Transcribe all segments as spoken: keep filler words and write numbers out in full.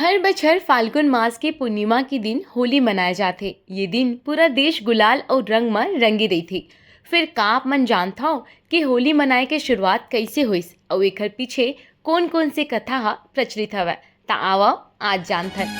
हर बछर फाल्गुन मास के पूर्णिमा के दिन होली मनाए जाथे। ये दिन पूरा देश गुलाल अउ रंग म रंगे रहिथे। फिर का आप मन जानथव कि होली मनाए के शुरुआत कइसे होइस अउ एखर पीछे कोन-कोन से कथा ह प्रचलित हवय? त आवव, आज जानथन।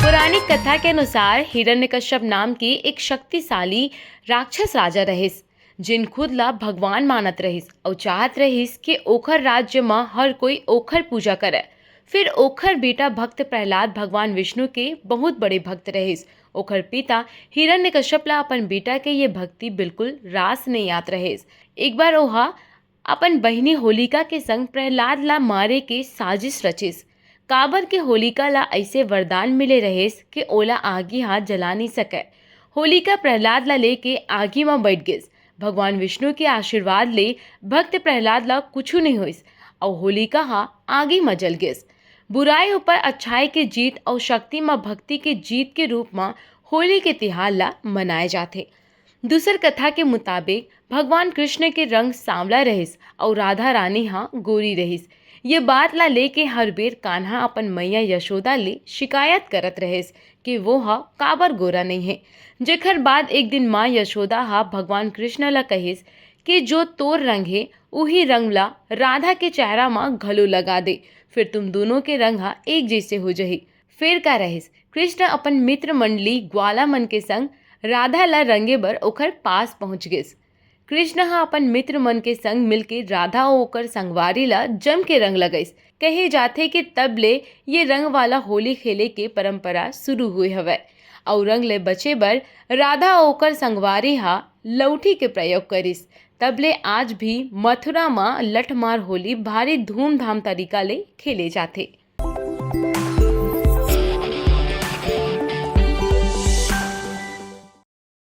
पौराणिक कथा के अनुसार हिरण्यकश्यप नाम के एक शक्तिशाली राक्षस राजा रहिस, जेन खुद ला भगवान मानत रहिस अउ चाहत रहिस कि ओखर राज्य म हर कोई ओखर पूजा करय। फिर ओखर बेटा भक्त प्रहलाद भगवान विष्णु के बहुत बड़े भक्त रहिस। ओखर पिता हिरण्यकश्यप ला अपन बेटा के ये भक्ति बिल्कुल रास नइ आत रहिस। एक बार ओहा अपन बहिनी होलिका के संग प्रहलाद ला मारे के साजिश रचिस, काबर के होलिका ला अइसे वरदान मिले रहिस कि ओला आगी हा जला नइ सकय। होलिका प्रहलाद ला लेके आगी म बइठ गिस। भगवान विष्णु के आशीर्वाद ले भक्त प्रहलाद ला कुछु नइ होइस अउ होलिका हा आगी म जल गिस। बुराई ऊपर अच्छाई के जीत अउ शक्ति म भक्ति के जीत के रूप म होली के तिहार ला मनाए जाथे। दूसर कथा के मुताबिक भगवान कृष्ण के रंग सांवला रहिस अउ राधा रानी ह गोरी रहिस। ये बात ला लेके हर बेर कान्हा अपन मैया यशोदा ले शिकायत करत रहिस कि वो ह काबर गोरा नइ हे, जेखर बाद एक दिन माँ यशोदा ह भगवान कृष्ण ला कहिस कि जो तोर रंग हे, उही रंग ला राधा के चेहरा म घलो लगा दे, फिर तुम दोनों के रंग ह एक जैसे हो जही। फेर का रहिस, कृष्ण अपन मित्र मंडली ग्वाला मन के संग राधा ला रंगे बर ओखर पास पहुंच गिस। कृष्ण ह अपन मित्र मन के संग मिलके राधा अउ ओकर संगवारी ला जम के रंग लगइस। कहे जाथे कि तब ले ये रंग वाला होली खेले के परंपरा शुरू हुए हवय। अउ रंग ले बचे बर राधा अउ ओकर संगवारी हा लौठी के प्रयोग करिस। तब ले आज भी मथुरा म लठमार होली भारी धूमधाम तरीका ले खेले जाथे।